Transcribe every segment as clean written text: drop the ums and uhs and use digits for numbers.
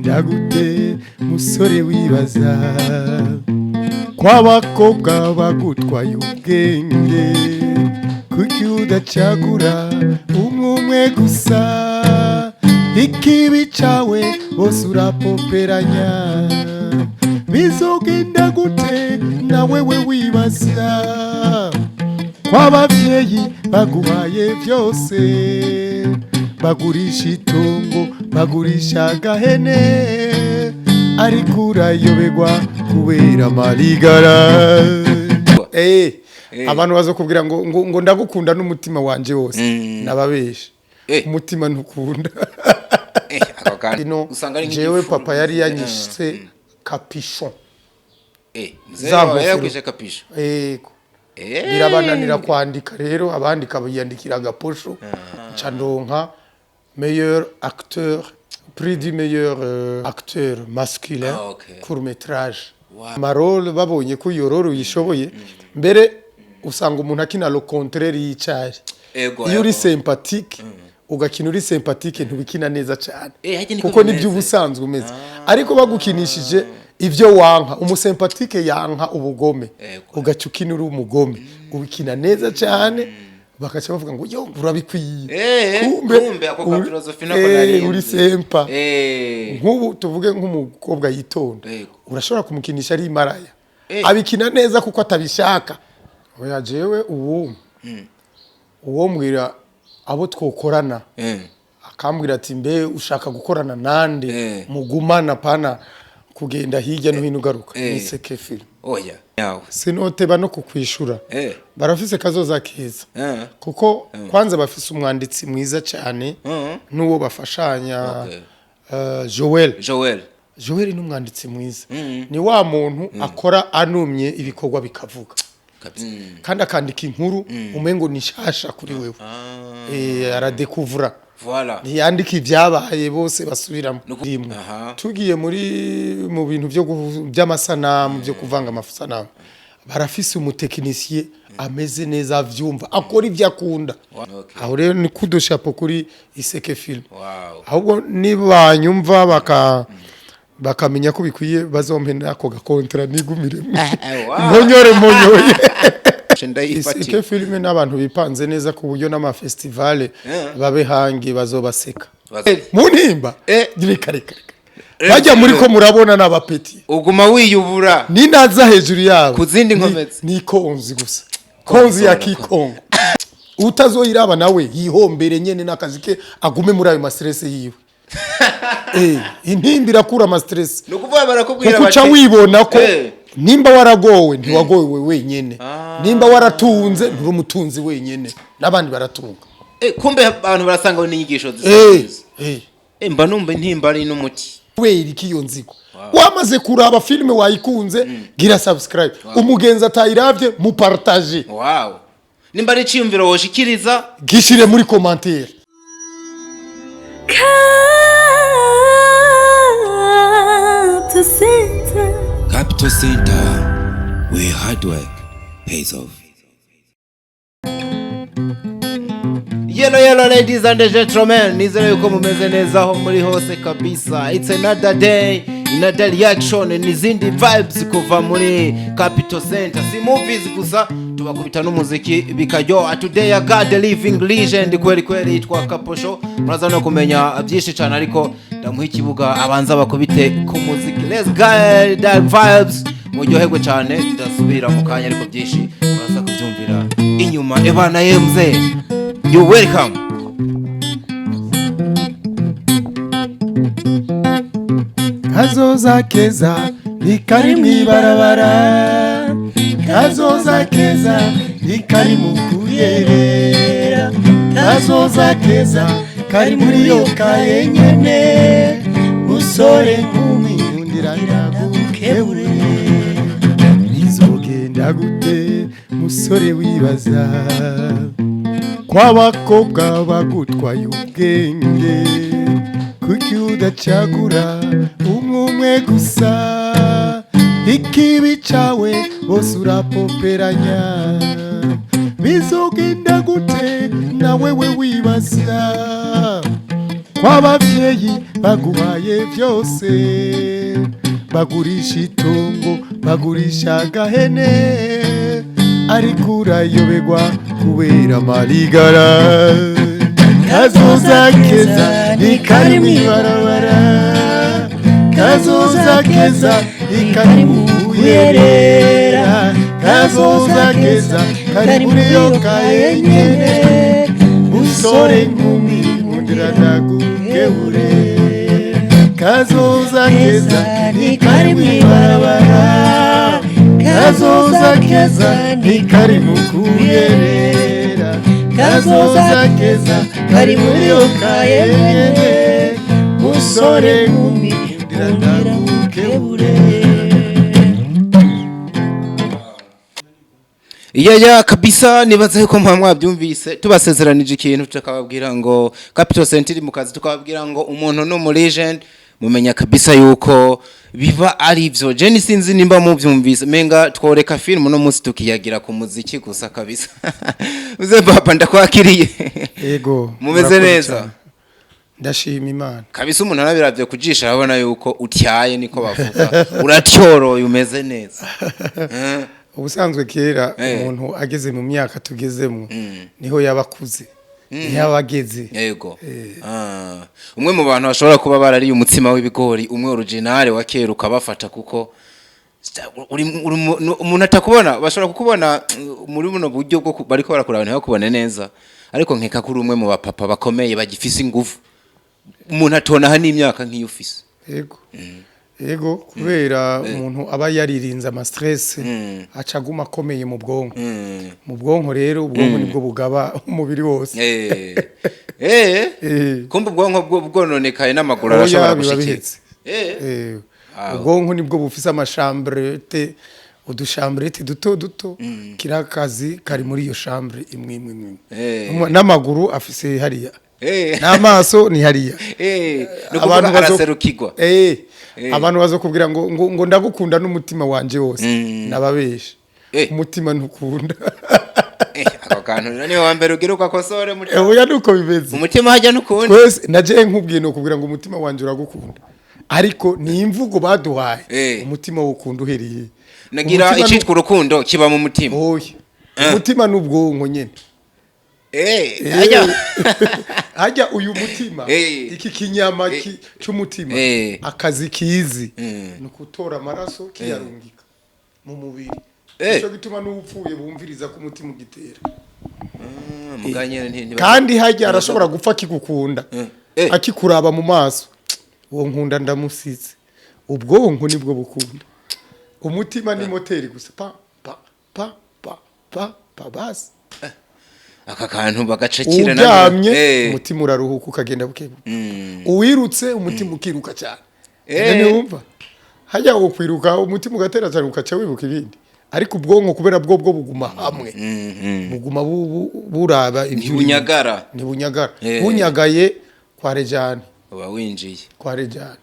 Bizogenda gute, musore, wibaza ko abakobwa bagutwaye ubwenge? Kuki udacagura umwe umwe gusa? Ikibi cawe bose urapoperanya. Bizogenda gute na wewe wibaza ko abavyeyi baguhaye byose, bagurisha itongo, bagurisha agahene, ariko urayoberwa kubera amarigara? Abantu bazokubwira ngo ndagukunda n'umutima wanje wose. Nababesha. Umutima ntukunda. Ako kantu ino usanga ari jewe nk'igifu. Papa yari yanyise Capuchon. Mzee Za wawe ngofero. yakwishe Capuchon? Yego. Birabananira kwandika, rero abandika biyandikira agaposho. Nca ndonka meilleur acteur, prix du meilleur acteur masculin, court métrage. Ama rôle babonye ko iyo rôle uyishoboye, mbere usanga umuntu akina le contraire yicaye. Iyo uri sympathique, ugakina uri sympathique, ntubikina neza cyane. Harya niko Kuko bimeze. nibyo ubusanzwe umeze, ariko bagukinishije ibyo wanka, umu sympathique yanka ubugome, ugaca ukina uri umugome, ubikina neza cyane, bakaca bavuga ngo yo urabikwiye. Kumbe ako ka philosophie nako nari uri nzi. sympa. Nk'ubu tuvuge nk'umukobwa yitonda, urashobora kumukinisha ari imaraya, abikina neza kuko atabishaka. Oya, jewe ubu uwo mbwira abo twokorana, akambwira ati: "Mbe ushaka gukorana nande mugumana, pana kugenda hirya no hino ugaruka?" Ni Seke Film. Oya yawe. Sinoteba no kukwishura. Barafise kazoza keza, kuko kwanza bafise umwanditsi mwiza cyane n'uwo bafashanya, Joel. Joel. Joel ni umwanditsi mwiza, ni wa muntu akora anumye, ibikorwa bikavuga. Kabisa. Kandi akandika inkuru umengo ni nshasha kuri wewe. Aradekuvura. Ntiyandika ibyabaye bose basubiramo rimwe. Tugiye muri mu bintu byo by'amasanamu, byo kuvanga amasanamu, barafise umu technicien ameze neza, avyumva, akora ibyo akunda. Aho rero ni kudushapo kuri Iseke Film. Ahubwo nibanyumva bakamenya ko bikwiye, bazompe n'ako ga contrat nigumiremo, mponyore mponyoye. Ndayifatira. Iseke Film n'abantu bipanze neza, ku buryo n'ama festival babe hangi bazobaseka. Mu ntimba. Reka, reka, reka, bajya muri ko murabona n'aba petits. Uguma wiyubura. Ninaza hejuru yabo Ku zindi nkomezi. Ni konzi gusa, konzi ya kikongo. Utazoyiraba nawe yihombere nyene n'akazi ke, agume muri ayo ma stress yiwe. Intimba irakura ama stress. Ni ukuvuga barakubwira Kuko uca bati wibona ko nimba waragowe, ntiwagowe wenyene. Nimba waratunze, nturi umutunzi wenyene, n'abandi baratunga. Kumbe abantu barasanga n'inyigisho zisa neza. Mba numva intimba ari n'umuti. Kubera iki iyo nzigo? Wamaze kuraba filime, wayikunze, gira subscribe. Umugenzi atayiravye, mupartage. Wow, nimba ari iciyumviro woshikiriza, gishire muri commentaire. Capital Center. Capital Center, where hard work pays off. Yellow, yellow, ladies and gentlemen, nizere yuko mumeze neza aho muri hose kabisa. It's another day, another reaction, n'izindi vibes kuva muri Capital Center. Si movies gusa, tubakubita n'umuziki bikaryoha. Today I got the living legend kweli kweli, yitwa Kaposho. Muraza no kumenya byinshi cyane, ariko ndamuha ikibuga abanza bakubite ku muziki. Let's get that vibes, muryoherwe cyane. Ndasubira mu kanya, ariko byinshi muraza kubyumvira inyuma. Ebana ye mzee, you welcome. Kazoza keza ntikari mw'ibarabara, kazoza keza ntikari mu kuyerera, kazoza keza kari muri yo kayenyene. Musore, nkumi, nkundira ndagukebure. Bizogenda gute, musore, wibaza ko abakobwa bagutwaye ubwenge? Kuki udacagura umwe umwe gusa? Ikibi cawe bose urapoperanya. Bizogenda gute na wewe wibaza Kw'abavyeyi baguhaye byose, bagurisha itungo, bagurisha agahene, ariko urayoberwa kubera amarigara. Kazoza keza ntikari mw'ibarabara, kazoza keza ntikari mu kuyerera, kazoza keza kari muri yo kaye nyene. Musore, nkumi, nkundira ndagukebure. Kazoza keza ntikari mw'ibarabara, kazoza keza ntikari mu kuyerera, kazoza keza kari muri yo kaye nyene. Musore, nkumi, nkundira ndagukebure. Iya kabisa, nibaza yuko mwa mwabyumvise. Tubasezeranije ikintu, tukababwira ngo Capital Center iri mu kazi, tukababwira ngo umuntu no mu legend, mumenya kabisa yuko biba ari ivyo. Je sinzi nimba mubyumvise, menga tworeka film no munsi tukiyagira ku muziki gusa kabisa. Uze papa, ndakwakiriye. Ego. Mumeze Murakoze neza? cyane. Ndashima Imana. Kabisa, umuntu arabiravye kujisha arabona yuko utyaye, niko bavuga, uratyoroye, umeze neza. Ubusanzwe kera umuntu ageze mu myaka tugezemo niho yaba akuze, niho yaba ageze. Yego. Umwe mu bantu bashobora kuba barariye umutsima w'ibigori umwe original wa kera ukabafata, kuko uri umuntu atakubona, bashobora kukubona muri buno buryo bwo bariko barakuraba ntibakubone neza, ariko nkeka ko uri umwe mu bapapa bakomeye bagifise ingufu, umuntu atonaha n'imyaka nk'iyo ufise. Yego, kubera umuntu aba yaririnze ama stress, aca aguma akomeye mu bwonko. Mu bwonko rero, ubwonko nibwo bugaba umubiri wose. Kumva ubwonko bwononekaye n'amaguru Oya, arashobora biba gushikira. bihetse. Ubwonko nibwo bufise ama chambrettes, udu chambrettes duto duto. Kiriya kazi kari muri iyo chambre imwe imwe imwe. N'amaguru afise hariya, n'amaso ni hariya. Ni ukuvuga araserukirwa. Abantu bazokubwira ngo ndagukunda n'umutima wanje wose, nababeshe. Umutima ntukunda. Ako kantu rero niwe wa mbere ugira ugakosore muri Oya, nuko bimeze. Umutima hajya n'ukundi. Twese naje nkubwiye no kubwira ngo umutima wanje uragukunda, ariko ni imvugo baduhaye. Umutima wukunda uhereye Nagira Umutima icitwa urukundo kiba mu mutima. Oya, umutima n'ubwonko nyene. Hajya Hajya uyu mutima, iki kinyama c'umutima, akazi kizi ni ukutora amaraso kiyarungika mu mubiri. Nico gituma n'uwupfuye bumviriza ko umutima ugitera. Muganye Kandi hajya arashobora gupfa akigukunda, akikuraba mu maso, uwo nkunda ndamusize. Ubwonko nibwo bukunda, umutima ni moteri gusa, pa pa pa pa pa pa, basi. Aka kantu bagacakira. Uryamye, umutima uraruhuka ukagenda buke buke. Uwirutse, umutima ukiruka cyane. Ntiwumva hajya ukwiruka, umutima ugatera cyane, ukaca wibuka ibindi, ariko ubwonko kubera bwo buguma hamwe, buguma buraba ibyo urimo. Ntibunyagara. Ntibunyagara. Bunyagaye kwa rejane. Uba winjiye. Kwa rejane.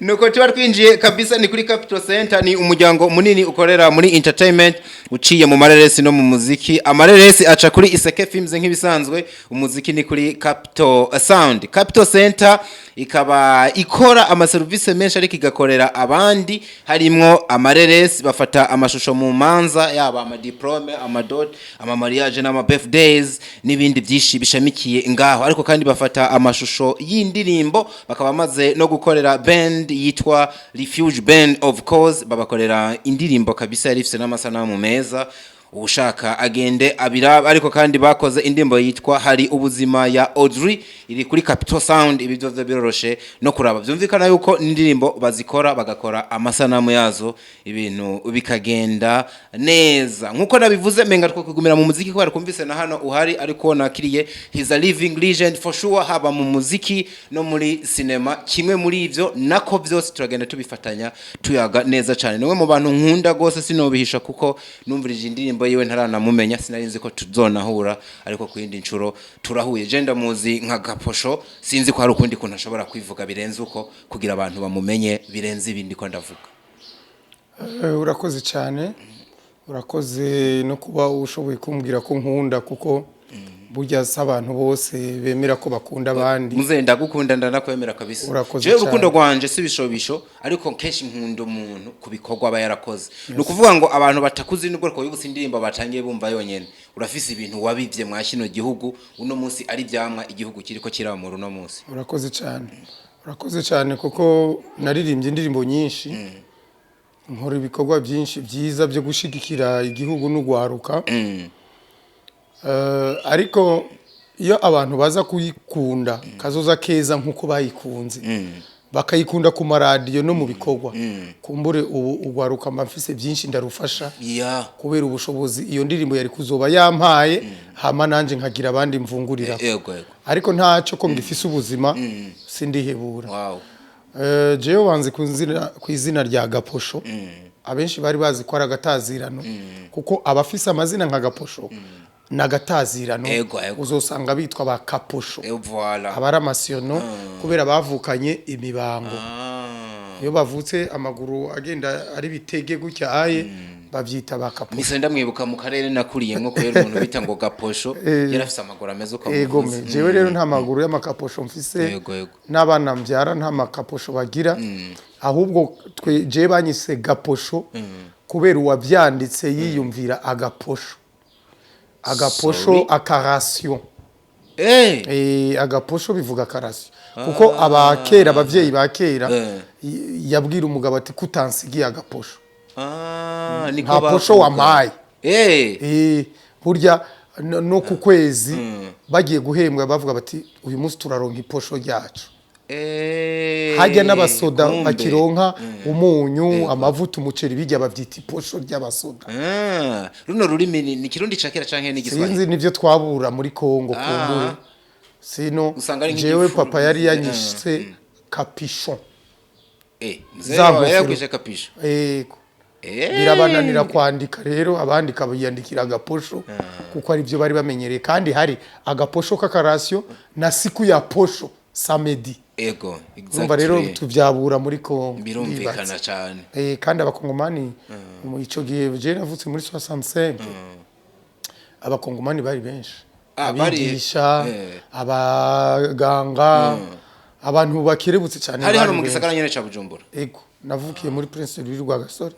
Nuko tuba twinjiye kabisa, ni kuri Capital Center, ni umuryango munini ukorera muri entertainment uciye mu mareresi no mu muziki. Amareresi aca kuri Iseke Films nk'ibisanzwe, umuziki ni kuri Capital Sound. Capital Center ikaba ikora amaserivisi menshi, ariko igakorera abandi harimwo amareresi, bafata amashusho mu manza, yaba ama diplôme, ama dot, ama mariage n'ama birthdays n'ibindi byinshi bishamikiye ngaho. Ariko kandi bafata amashusho y'indirimbo, bakaba bamaze no gukorera band yitwa Refuge Band, of course babakorera indirimbo kabisa yari ifise n'amasanamu meza, ushaka agende abiraba. Ariko kandi bakoze indirimbo yitwa Hari Ubuzima ya Audrey, iri kuri Capital Sound. Ibi byose biroroshe no kuraba, byumvikana yuko indirimbo bazikora bagakora amasanamu yazo, ibintu bikagenda neza. Nkuko nabivuze, menga two kugumira mu muziki kubera kumvise na hano uhari, ariko nakiriye he's a living legend for sure, haba mu muziki no muri cinema, kimwe muri ivyo nako byose turagenda tubifatanya, tuyaga neza cyane. Niwe mu bantu nkunda gose, sinobihisha, kuko numvirije indirimbo yiwe ntaranamumenya, sinari nzi ko tuzonahura, ariko ku yindi nshuro turahuye. Je ndamuzi nka Gaposho, sinzi ko hari ukundi kuntu ashobora kwivuga birenze uko, kugira abantu bamumenye birenze ibindi ko ndavuga. Urakoze cyane, urakoze no kuba ushoboye kumbwira ko nkunda, kuko Burya si abantu bose bemera ko bakunda abandi. Muzehe, ndagukunda, ndanakwemera kabisa. Urakoze Jewe urukundo cyane. rwanje si ibishobisho, ariko kenshi nkunda umuntu ku bikorwa aba yarakoze. Ni ukuvuga ngo abantu batakuzi nubwo twibutse indirimbo batangiye bumva yonyene, urafise ibintu wabivye mwa kino gihugu, uno munsi ari ivyamwa igihugu kiriko kiramura uno munsi. Urakoze cyane, urakoze cyane, kuko naririmbye indirimbo nyinshi, nkora ibikorwa byinshi byiza byo gushigikira igihugu n'ugwaruka. Ariko iyo abantu baza kuyikunda Kazoza Keza nk'uko bayikunze, bakayikunda ku maradiyo no mu bikorwa, kumbure ubu ugwaruka mba mfise byinshi ndarufasha kubera ubushobozi iyo ndirimbo yari kuzoba yampaye, hama nanje nkagira abandi mvungurira. Yego yego Ariko ntacyo, ko ngifise ubuzima sindihebura. Jewe banze ku izina rya Gaposho. Abenshi bari bazi ko ari agatazirano, kuko abafise amazina nka Gaposho ni agatazirano. Ego, ego. Uzosanga bitwa ba Kaposho. Voilà. Aba ari amasiyano kubera bavukanye imibango. Iyo bavutse amaguru agenda ari bitege gutya aye, bavyita ba Kaposho. Mise ndamwibuka mu karere nakuriyemwo, kubera umuntu bita ngo Gaposho yarafise amaguru ameze uko Ego. amuvuze. Me jewe rero nta maguru y'amakaposho mfise. Yego yego N'abana mbyara nta makaposho bagira, ahubwo twe jewe banyise Gaposho kubera uwavyanditse yiyumvira agaposho, agaposho. Sorry? Akarasiyo. Agaposho bivuga akarasiyo, kuko abakera, abavyeyi ba kera, yabwira umugabo ati: "Kutansigiye agaposho?" Ah, niko Nta posho bavuga. wampaye. Burya no ku kwezi bagiye guhembwa bavuga bati: "Uyu munsi turaronka iposho ryacu." Hajya n'abasoda Kumbe. bakironka umunyu, amavuta, umuceri, bijya bavyita iposho ry'abasoda. Ah, runo rurimi ni Kirundi ca kera canke ni Igiswahili? Sinzi, nivyo twabura muri Kongo kumbure. Sino Usanga ari jewe nk'igifu- papa yari yanyise Capuchon. Mzee Za wawe ngofero. yakwise Kapisho. Yego. Birabananira kwandika rero, abandika biyandikira agaposho kuko ari byo bari bamenyereye, kandi hari agaposho k'akarasiyo na siku ya posho, samedi. Urumva rero tuvyabura muri Kongo. Birumvikana Ndibaza. cyane. Kandi abakongomani mu ico gihe, je navutse muri 65, abakongomani bari benshi. Ah, Abigisha, abaganga, abantu bakerebutse cyane Hari hano bari mu benshi. gisagara nyene ca Bujumbura? Ego, navukiye muri Prince Louis Rwagasore.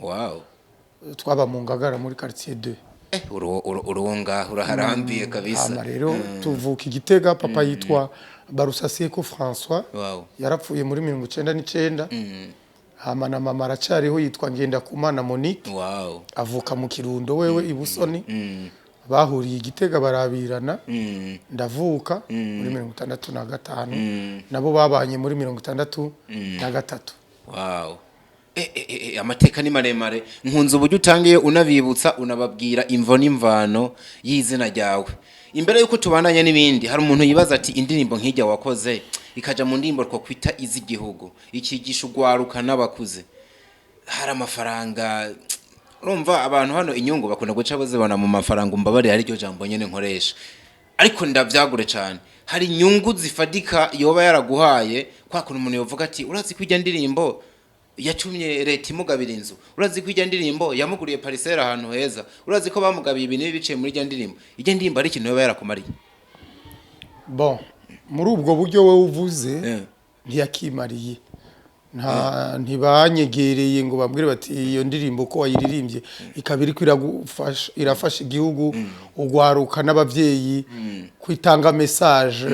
Twaba mu Ngagara muri quartier 2. Uruwo ngaho uraharambiye kabisa. Hama rero tuvuka Igitega, papa yitwa Barusasiyeko François. Yarapfuye muri 99. Hama na mama aracariho, yitwa Ngendakumana Monique. Avuka mu Kirundo, wewe ibusoni. Bahuriye Igitega barabirana. Ndavuka muri 65, nabo babanye muri 63. Wow. Amateka ni maremare. Nkunze uburyo utangiye unabibutsa, unababwira imvo n'imvano y'izina ryawe. Imbere yuko tubandanya n'ibindi, hari umuntu yibaza ati: indirimbo nk'ijya wakoze ikaja mu ndirimbo twakwita iz'igihugu, ikigisha ugwaruka n'abakuze, hari amafaranga? Urumva abantu hano inyungu bakunda guca bazibona mu mafaranga. Umbabarire, ari ryo jambo nyene nkoresha, ariko ndavyagure cyane. Hari inyungu zifadika yoba yaraguhaye, kwa kuntu umuntu yovuga ati: "Urazi ko ijya ndirimbo yatumye leta imugabira inzu, urazi ko ijya ndirimbo yamuguriye parcelle ahantu heza, urazi ko bamugabiye ibintu ibi biciye muri ijya ndirimbo"? Ijya ndirimbo ari ikintu yoba yarakumariye? Bon, muri ubwo buryo wowe uvuze, ntiyakimariye. Nta ntibanyegereye ngo bambwire bati: "Iyo ndirimbo ko wayiririmbye ikaba iriko iragufasha, irafasha igihugu, ugwaruka n'abavyeyi kwitanga message."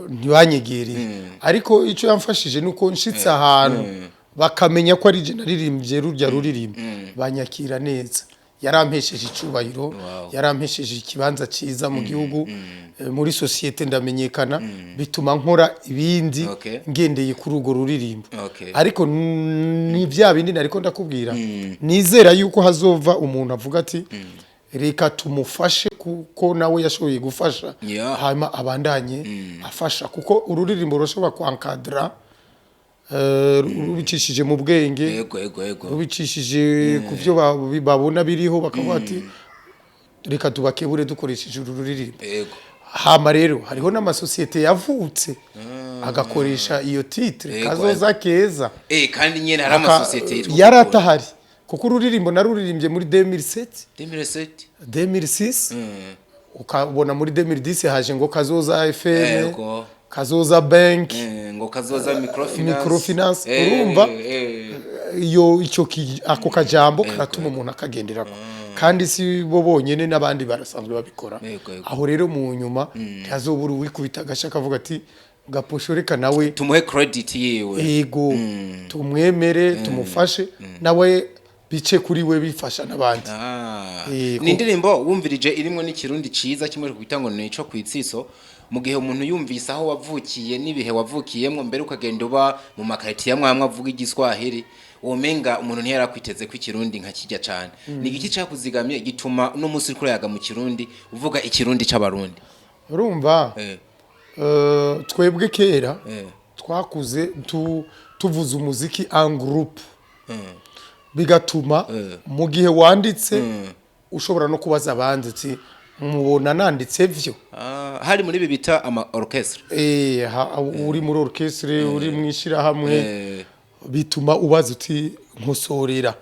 Ntibanyegereye, ariko icyo yamfashije ni uko nshitse ahantu bakamenya ko ari je naririmbye rurya ruririmbo, banyakira neza. Yarampesheje icubahiro, yarampesheje ikibanza cyiza mu gihugu, muri société ndamenyekana, bituma nkora ibindi ngendeye kuri urwo ruririmbo. Ariko ni bya bindi nariko ndakubwira, nizera yuko hazova umuntu avuga ati: "Reka tumufashe kuko nawe yashoboye gufasha," hanyuma abandanye afasha, kuko ururirimbo rurashobora kwankadra rubicishije mu bwenge, yego yego yego rubicishije ku byo babona biriho, bakavuga ati: "Reka tubakebure dukoresheje uru ruririmbo." Hama rero hariho n'amasosiyete yavutse agakoresha iyo titre, Kazoza Keza. Kandi nyene hari amasosiyete yitwa Yari atahari, kuko ururirimbo naruririmbye muri 2007, 2007. 2006. Ukabona muri 2010 haje ngo Kazoza FM, Kazoza Bank, ngo Kazoza Microfinance. Microfinance, urumva? Iyo icyo ako kajambo karatuma umuntu akagenderako, kandi si bo bonyene, n'abandi barasanzwe babikora. Yego, yego. Aho rero mu nyuma ntihazobura uwikubita agasha akavuga ati: "Gaposho, reka nawe tumuhe credit yiwe." Ego, tumwemere, tumufashe, nawe bice kuri we bifasha n'abandi. Ni indirimbo wumvirije irimwo n'ikirundi ciza kimwe kwita ngo nico kwitsiso. Mu gihe umuntu yumvise aho wavukiye n'ibihe wavukiyemwo, mbere ukagenda uba mu makaritiye amwe amwe avuga igiswahili, womenga umuntu ntiyarakwiteze ko ikirundi nka kijya cane. Ni igiki cakuzigamye gituma uno munsi uriko urayaga mu kirundi, uvuga ikirundi c'abarundi? Urumva, twebwe kera twakuze tuvuza umuziki en groupe, bigatuma mu gihe wanditse ushobora no kubaza abandi uti: "Mubona nanditse vyo?" Ah, hari muri ibi bita ama orchestre. Uri muri orchestre, uri mu ishyirahamwe, bituma ubaza uti: "Nkosorera,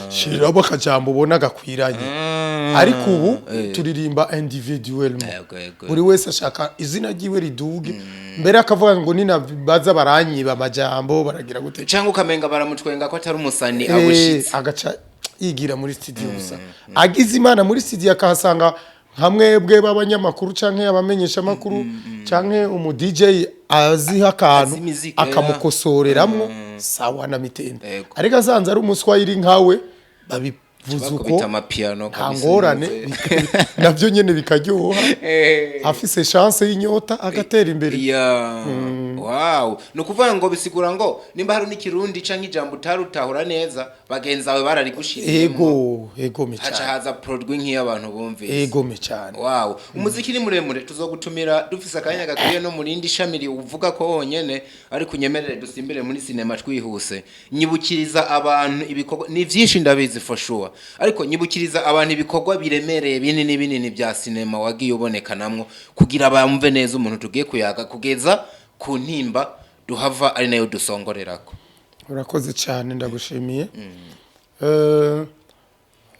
shiramo akajambo ubona gakwiranye." Ariko ubu turirimba individuellement. Yego, yego. Buri wese ashaka izina ryiwe riduge, mbere akavuga ngo nina baza baranyiba amajambo, baragira gute. Cyangwa ukamenga baramutwenga ko atari umusani abushitse. Agaca yigira muri studio gusa. Agize Imana muri studio akahasanga nka mwebwe b'abanyamakuru canke abamenyeshamakuru canke umu DJ aziho akantu, Azi imiziki, akamukosoreramwo, sawa na mitende. Ariko asanze ari umuswahili nkawe, babivuze uko, bakubita amapiano nta kabisa. ngorane, navyo nyene bikaryoha. Afise chance y'inyota agatera imbere. Ya, wow, ni ukuvuga ngo bisigura ngo nimba hari n'ikirundi canke ijambo utarutahura neza, bagenzi bawe bararigushiriyemo. Ego me Haca cyane. haza produit nk'iyo abantu bumvise. Ego me cyane. Wow, umuziki ni muremure, tuzogutumira dufise akanya gakwiye no mu rindi shami uvuga ko wonyene, ariko unyemerere dusimbire muri sinema twihuse. Nyibukiriza abantu ibikorwa, ni vyinshi ndabizi for sure, ariko nyibukiriza abantu ibikorwa biremereye binini binini bya sinema wagiye ubonekanamwo, kugira bamve neza umuntu tugiye kuyaga kugeza ku ntimba duhava ari nayo dusongorerako. Urakoze cyane, ndagushimiye.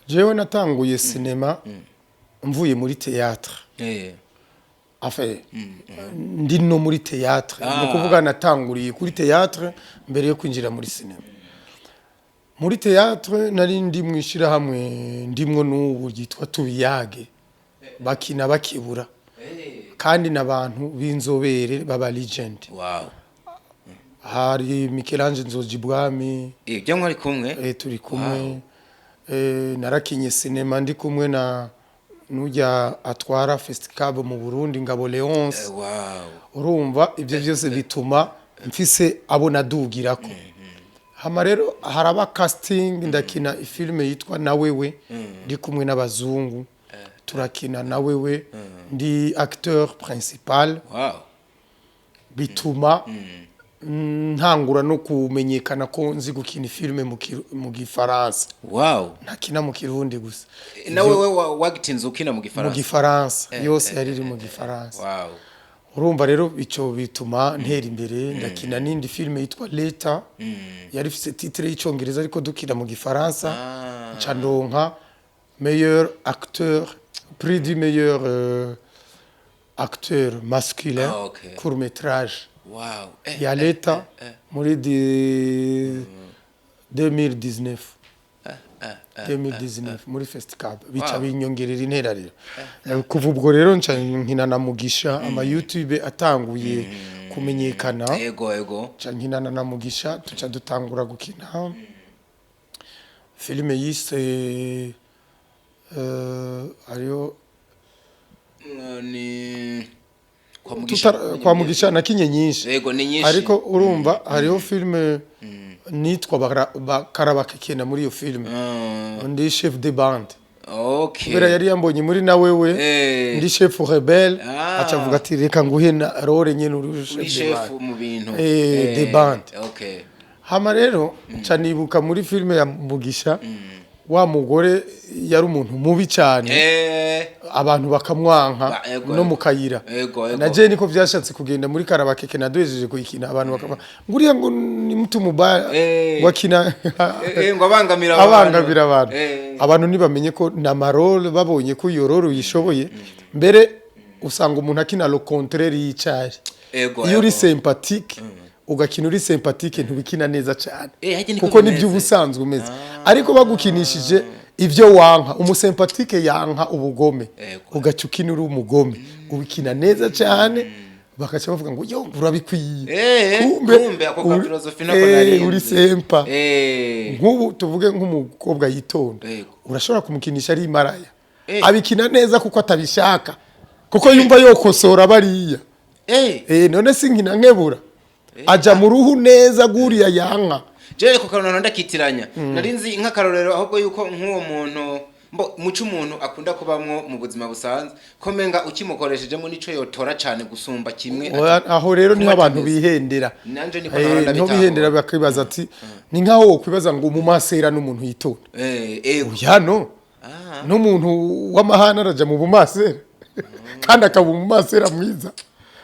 Jewe natanguye sinema mvuye muri théâtre. Enfin, ndi no muri théâtre, ni ukuvuga natanguriye kuri théâtre mbere yo kwinjira muri sinema. Muri théâtre nari ndi mu ishyirahamwe ndimwo n'ubu ryitwa Tubiyage, bakina bakibura, kandi n'abantu b'inzobere baba legend. Hari Michelange Nzojibwami. Ibyo mwari kumwe? Turi kumwe. Narakinye sinema ndi kumwe na nujya atwara Festicab mu Burundi, Ngabo Leonce. Urumva, ibyo byose bituma mfise abo nadugirako. Hama rero haraba casting, ndakina ifilme yitwa Nawewe ndi kumwe n'abazungu, turakina Nawewe, ndi acteur principal. Bituma ntangura no kumenyekana ko nzi gukina filime mu gifaransa. Ntakina mu kirundi gusa. Nawe we wagitinze ukina mu Mu gifaransa? gifaransa, yose yari iri mu gifaransa. Urumva rero icyo bituma ntera imbere, ndakina n'indi filime yitwa Leta, yari ifite titre y'icyongereza ariko dukina mu gifaransa. Nca ndonka meilleur acteur, prix du meilleur acteur masculin, court métrage ya Leta muri 2019, 2019 muri Festicab, bica binyongerera intera. Rero kuva ubwo rero nca nkina na Mugisha, ama YouTube atanguye kumenyekana. Ego ego Nca nkinana na Mugisha, tuca dutangura gukina filime yise ariyo Ni kwa Mugisha? Kwa Mugisha nakinye nyinshi. Ego, ni nyinshi. Ariko urumva hariho filime nitwa Karabakekena muri iyo filime, ndi chef de bande. Kubera yari yambonye muri na wewe ndi chef rebelle, aca avuga ati: "Reka nguhe na role nyene, uri uri chef de chef bande." Mu bintu De bande. Hama rero nca nibuka muri filime ya Mugisha. Wa mugore yari umuntu mubi cyane, abantu bakamwanka Ba- ego, no ego. mu kayira. Ego, ego. Na je niko vyashatse kugenda muri Karabakeke, naduhejeje kuyikina, abantu bakaba nguriya ngo ni mtu mubaya, wakina Ngo abangamira abantu. Abangamira abantu. Abantu ntibamenye ko na ma rôle, babonye ko iyo rôle uyishoboye. Mbere usanga umuntu akina le contraire y'icari. Iyo uri sympathique, ugakina uri sympathique, ntubikina neza cyane, Harya niko kuko bimeze. nibyo uba usanzwe umeze. Ariko bagukinishije ibyo wanka, umu sympathique yanka ubugome, ugaca ukina uri umugome, ubikina neza cyane, bakaca bavuga ngo yo urabikwiye. Kumbe ako ka philosophie nako nari uri nzi. sympa. Nk'ubu tuvuge nk'umukobwa yitonda, urashobora kumukinisha ari imaraya, abikina neza kuko atabishaka, kuko yumva yokosora bariya. None si nkina nkebura, aja mu ruhu neza guriya yanka. Jewe ko kantu ndakitiranya, nari nzi nk'akarorero ahubwo yuko nk'uwo muntu mbo muco umuntu akunda kubamwo mu buzima busanzwe, ko menga ukimukoreshejemo nico yotora cane gusumba kimwe. Oya, aho rero niho Kuba abantu atameze. bihendera. Nanje niko nahora Niho ndabitahura. bihendera, bakibaza ati ni nkaho wokwibaza ngo umumasera n'umuntu yitonda. Ego. Oya, no n'umuntu w'amahane araja mu bumasera kandi akaba umumasera mwiza.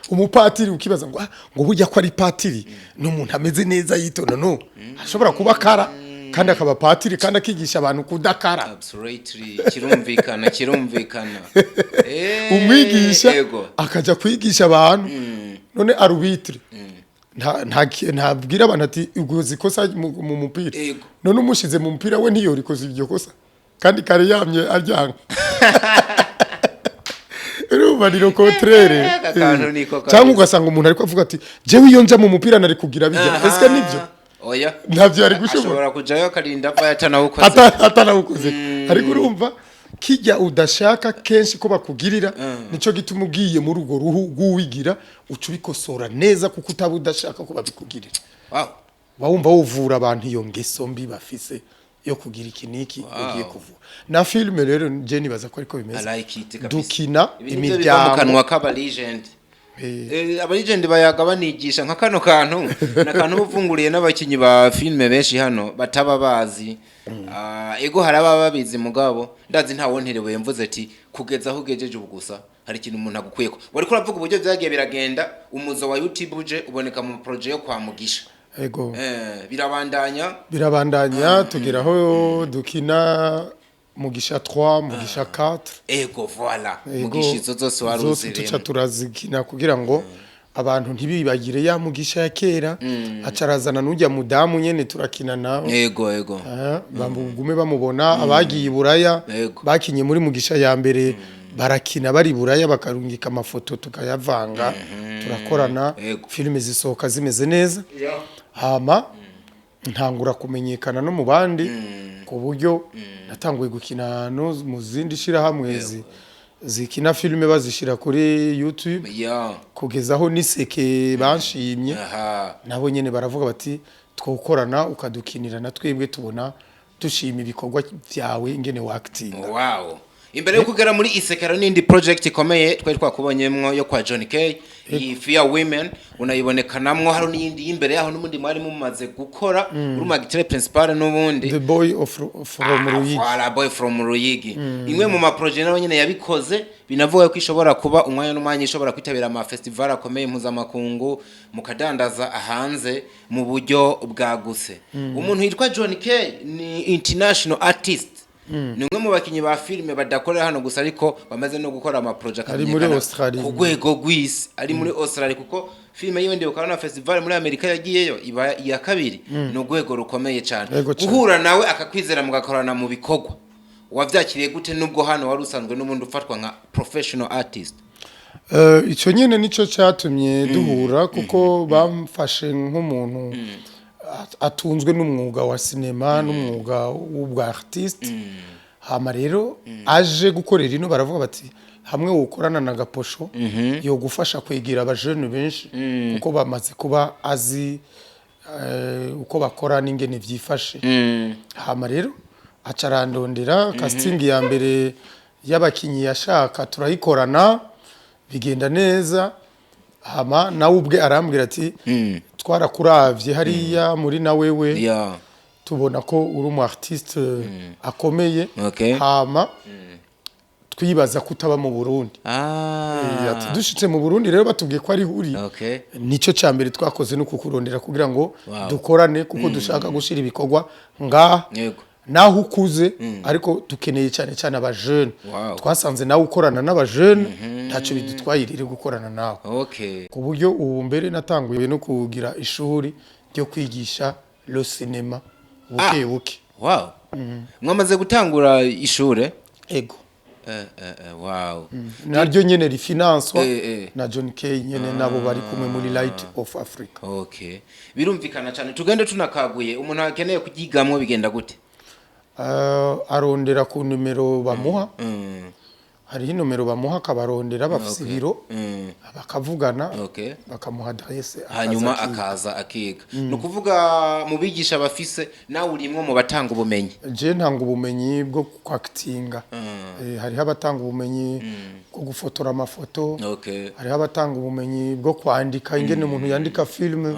Umupatiri ukibaza ngo ah, ngo burya ko ari patiri ni umuntu ameze neza yitonda. No ashobora kuba akara kandi akaba patiri kandi akigisha abantu kudakara. Absolutely, kirumvikana, kirumvikana. Umwigisha akajya kwigisha abantu, none arbitre ntabwira abantu ati ugoze ikosa mu mupira? None umushize mu mupira we ntiyorikoze iryo kosa kandi kare yamye aryanga? Urumva ni le contraire. Aka kantu niko kabisa. Cyangwa ugasanga umuntu ariko avuga ati jewe iyo nja mu mupira nari kugira bijya. Ese nibyo? Oya. Ntabyo yari gushobora. Ashobora kujayo akarinda apfa yatanawukoze. Atanawukoze. Ariko urumva kijya udashaka kenshi ko bakugirira, nico gituma ugiye muri urwo ruhu rw'uwigira uca ubikosora neza, kuko utaba udashaka ko babikugirira. Wumva wuvura abantu iyo ngeso mbi bafise yo kugira iki n'iki ugiye kuvura. Na filime rero je nibaza ko ariko bimeze. I like it kabisa. Dukina Ibi nivyo biva mu imiryango. kanwa k'aba legend. Aba legend bayaga banigisha nka kano kantu na kantu uba uvunguriye n'abakinyi ba filime benshi hano bataba bazi. Ah, ego, hari ababa babizi, mugabo ndazi nta wonterewe mvuze ati kugeza aho ugejeje ubu gusa hari ikintu umuntu agukuyeko. Wariko uravuga uburyo vyagiye biragenda, umuzo wa YouTube uje uboneka mu projet yo kwa Mugisha. Ego. Birabandanya. Birabandanya, tugeraho dukina Mugisha 3, Mugisha 4. Ego, voilà. Ego, Mugisha izo zose wari zose tuca uzirimo. turazikina kugira ngo abantu ntibibagire ya Mugisha ya kera. Aca arazana n'ujya mudamu nyene turakina nawe. Ego ego Bagume bamubona abagiye i Buraya, bakinye muri Mugisha ya mbere, barakina bari i Buraya, bakarungika amafoto tukayavanga, turakorana. Filime zisohoka zimeze neza, hama ntangura kumenyekana no mu bandi, ku buryo natanguye gukina no mu zindi shirahamwe zikina filime bazishira kuri YouTube, kugeza aho niseke banshimye. Nabo nyene baravuga bati twokorana ukadukinira na twebwe tubona dushima ibikorwa byawe ingene wakitinga. Wow, imbere yo kugera muri Isekero n'indi project ikomeye twari twakubonyemwo yo kwa John K, iyi Fear Women unayibonekanamwo, hari n'iyindi y'imbere yaho n'ubundi mwari mumaze gukora uri mu acteur principal n'ubundi. The Boy of from Ruyigi. Voilà, Boy from Ruyigi, imwe mu ma projet nawe nyene yabikoze, binavuga ko ishobora kuba umwanya n'umwanya ishobora kwitabira ama festival akomeye mpuzamakungu, mukadandaza hanze mu buryo bwagutse. Umuntu yitwa John K ni international artist, ni umwe mu bakinyi ba filime badakorera hano gusa, ariko bamaze no gukora ama project Ari muri akamenyekana Australia. ku rwego rw'isi. Ari muri Australia, kuko filime yiwe ndibuka na festival muri Amerika yagiyeyo iba iya kabiri. Ni urwego rukomeye cyane. Yego cane. Guhura nawe akakwizera mugakorana mu bikorwa, wavyakiriye gute, nubwo hano wari usanzwe n'ubundi ufatwa nka professional artist? Icyo nyine nicyo cyatumye duhura, kuko bamfashe nk'umuntu atunzwe n'umwuga wa sinema n'umwuga w'ubwa artiste. Hama rero aje gukorera ino, baravuga bati hamwe wokorana na Gaposho yogufasha kwegera abajene benshi, kuko bamaze kuba azi uko bakora n'ingene vyifashe. Hama rero aca arandondera casting ya mbere y'abakinyi yashaka, turayikorana bigenda neza. Hama nawe ubwe arambwira ati twarakuravye hariya muri na wewe. Tubona ko uri umu artiste akomeye. Hama twibaza ko utaba mu Burundi. Ati dushitse mu Burundi rero, batubwiye ko ari uri, nicyo cya mbere twakoze no kukurondera kugira ngo dukorane, kuko dushaka gushyira ibikorwa ngaha. Naho ukuze, ariko dukeneye cyane cyane abajene. Twasanze nawe ukorana n'abajene, ntacyo bidutwaye rero gukorana nawe, ku buryo ubu mbere natanguye no kugira ishuri ryo kwigisha le cinéma buke buke. Wow, mwamaze gutangura ishure? Ego. Wow. Naryo nyene rifinanswa na John Kay nyene, nabo bari kumwe muri Light of Africa. Okay, birumvikana cyane. Tugende tunakaguye, umuntu akeneye kuryigamwo bigenda gute? Arondera ku nimero bamuha. Hariho inomero bamuha, akabarondera, bafise ibiro, bakavugana, bakamuha adresse, akaza hanyuma akiga. Akaza akiga. Ni ukuvuga mu bigisha bafise, nawe urimwo mu batanga ubumenyi? Je ntanga ubumenyi bwo kwakitinga. Hariho abatanga ubumenyi bwo gufotora amafoto, hariho abatanga ubumenyi bwo kwandika, ingene umuntu yandika filime,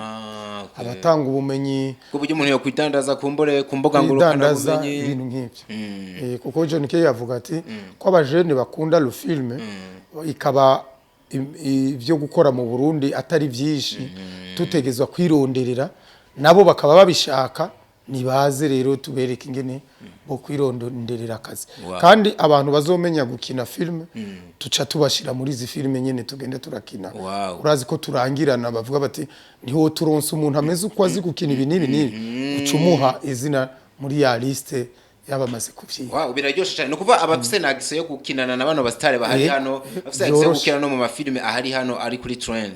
abatanga ubumenyi bw'uburyo umuntu yakwidandaza kumbure ku mbuga kwidandaza, ngurukanabumenyi. Ibintu nk'ibyo. Kuko John Kay yavuga ati ko abajene bakunda le film, ikaba ibyo gukora mu Burundi atari byinshi, tutegezwa kwironderera, nabo bakaba babishaka, nibaze rero tubereke ingene bo kwironderera akazi. Kandi abantu bazomenya gukina film, tuca tubashira muri izi filime nyene tugende turakina. Urazi ko turangirana, bavuga bati niho turonse umuntu ameze uko, azi gukina ibi n'ibi n'ibi, uca umuha izina muri ya liste y'abamaze kuvyiga. Wow, biraryoshe cyane. Ni ukuvuga abafise na accès yo gukinana na bano basitare bahari hano, abafise accès yo gukina no mu mafilime ahari hano ari kuri trend.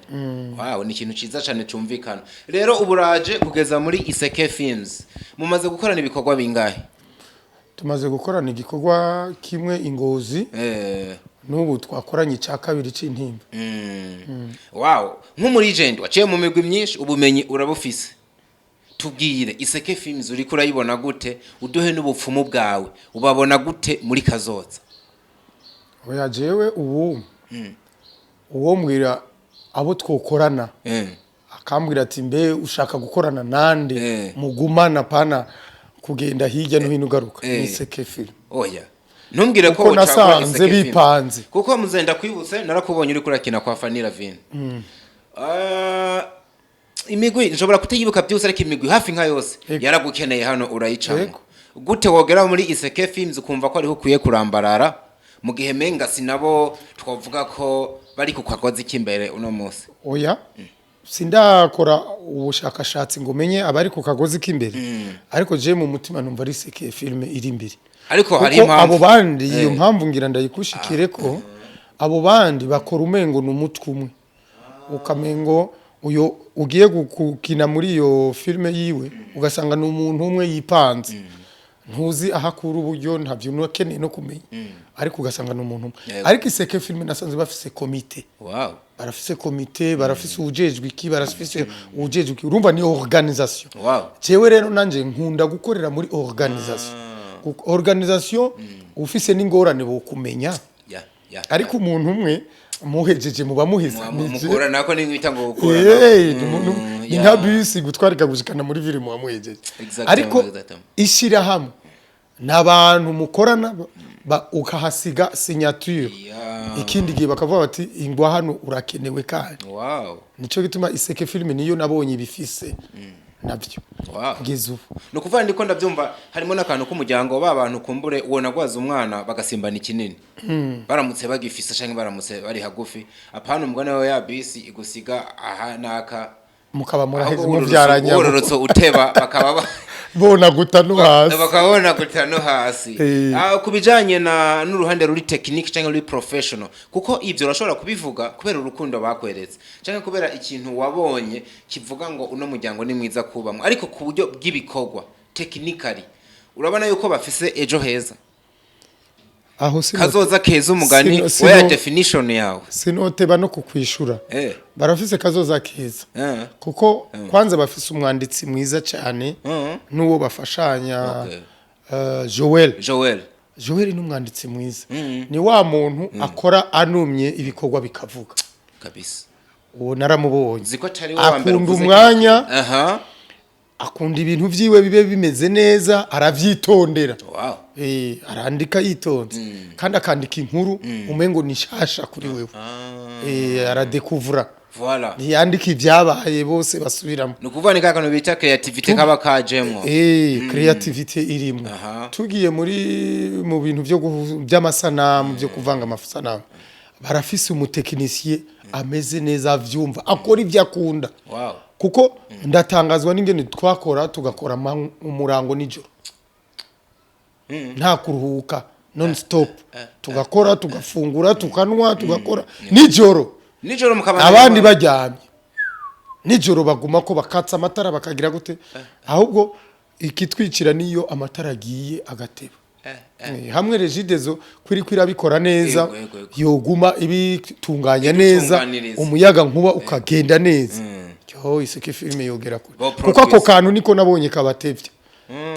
Wow, ni ikintu ciza cyane cumvikana. Rero uburaje kugeza muri Iseke Films, mumaze gukorana ibikorwa bingahe? Tumaze gukorana igikorwa kimwe ingozi, n'ubu twakoranye icya kabiri c'intimba. Wow, nk'umu legend waciye mu migwi myinshi, ubumenyi urabufise, tubwire Iseke Films uriko urayibona gute, uduhe n'ubupfumu bwawe, ubabona gute muri kazoza? Oya, jewe ubu uwo mbwira abo twokorana, akambwira ati mbe ushaka gukorana nande, mugumana, pana kugenda hirya no hino ugaruka, ni Iseke Film. Oya, ntumbwire ko Kuko ucagura nasanze Iseke Film. bipanze. Kuko muzenda kwibutse, narakubonye uriko urakina kwa Fanny Lavine. Imigwi nshobora kutayibuka byose, ariko imigwi hafi nka yose yaragukeneye hano, urayicamo. Gute wogera muri Iseke Films ukumva ko ariho ukwiye kurambarara, mu gihe menga sinabo twavuga ko bari ku kagozi k'imbere uno munsi? Oya, sindakora ubushakashatsi ngo menye abari ku kagozi k'imbere, ariko je mu mutima numva ari Iseke Film iri imbere. Ariko hari Kuko impamvu. abo bandi, iyo mpamvu ngira ndayikushikire, ko abo bandi bakora umengo ni umutwe umwe, ukamengo uyo ugiye gukina muri iyo filime yiwe, ugasanga ni umuntu umwe yipanze, ntuzi aho akura uburyo, ntabyo ukeneye no kumenya, ariko ugasanga ni umuntu umwe. Ariko Iseke Filime nasanze bafise komite. Barafise komite, barafise uwujejwe iki, barafise uwujejwe iki, urumva ni organisation. Jewe rero nanje nkunda gukorera muri organisation. Kuko organisation ufise n'ingorane bokumenya, ariko umuntu umwe muhejeje muba muheza. Mukura nako ni mwita ngo gukura. Ni nka bisi gutwarika gushikana muri ville, muba muhejeje. Ariko ishyirahamwe n'abantu mukorana, ukahasiga signature, ikindi gihe bakavuga bati ingwa hano urakenewe kandi. Nico gituma Iseke Filime niyo nabonye ibifise nabyo kugeza ubu. Ni ukuvuga ndiko ndabyumva harimo n'akantu k'umuryango, ba bantu kumbure uwo nagwaza umwana bagasimbana ikinini, baramutse bagifise canke baramutse bari hagufi, apana umugani wawe ya bisi igusiga aha naka, mukaba muraheze, ahubwo mubyaranye, wororotse uteba bakaba bona guta no hasi. Bakaba babona guta no hasi. Ku bijanye na n'uruhande ruri technique cyangwa ruri professional, kuko ibyo urashobora kubivuga kubera urukundo bakweretse cyangwa kubera ikintu wabonye kivuga ngo uno muryango ni mwiza kubamwo, ariko ku buryo bw'ibikorwa technically urabona yuko bafise ejo heza, Aho kazoza keza, umugani wa definition yawe? Sinoteba no kukwishura. Barafise kazoza keza, kuko kwanza bafise umwanditsi mwiza cyane n'uwo bafashanya, Joel. Joel. Joel ni umwanditsi mwiza, ni wa muntu akora anumye, ibikorwa bikavuga. Uwo naramubonye. Ziko atari we wa mbere Akunda uvuze umwanya. aha. Akunda ibintu vyiwe bibe bimeze neza, aravyitondera. Arandika yitonze kandi akandika inkuru umengo ni nshasha kuri wewe. Aradekuvura. Voilà. Ntiyandika ibyabaye bose basubiramo. Ni ukuvuga ni ka kantu bita creativity kaba kajemwo. Creativity irimo. Tugiye mu bintu by'amasanamu, byo kuvanga amasanamu, barafise umutekinisiye ameze neza, avyumva, akora ibyo akunda. Kuko ndatangazwa n'ingene twakora, tugakora umurango nijoro, nta kuruhuka, non stop, tugakora, tugafungura, tukanwa, tugakora nijoro. Nijoro mukaba Abandi baryamye nijoro baguma ko bakatsa amatara, bakagira gute. Ahubwo ikitwicira niyo amatara agiye agateba. Hamwe Regideso kwiri kwirabikora neza, Yego, yego, yego. yoguma ibitunganya neza, Ibitunganiriza. umuyaga nkuba ukagenda neza, cyo Iseke Filime yogera kure. Bo Kuko ako produce. kantu niko nabonye kabatevye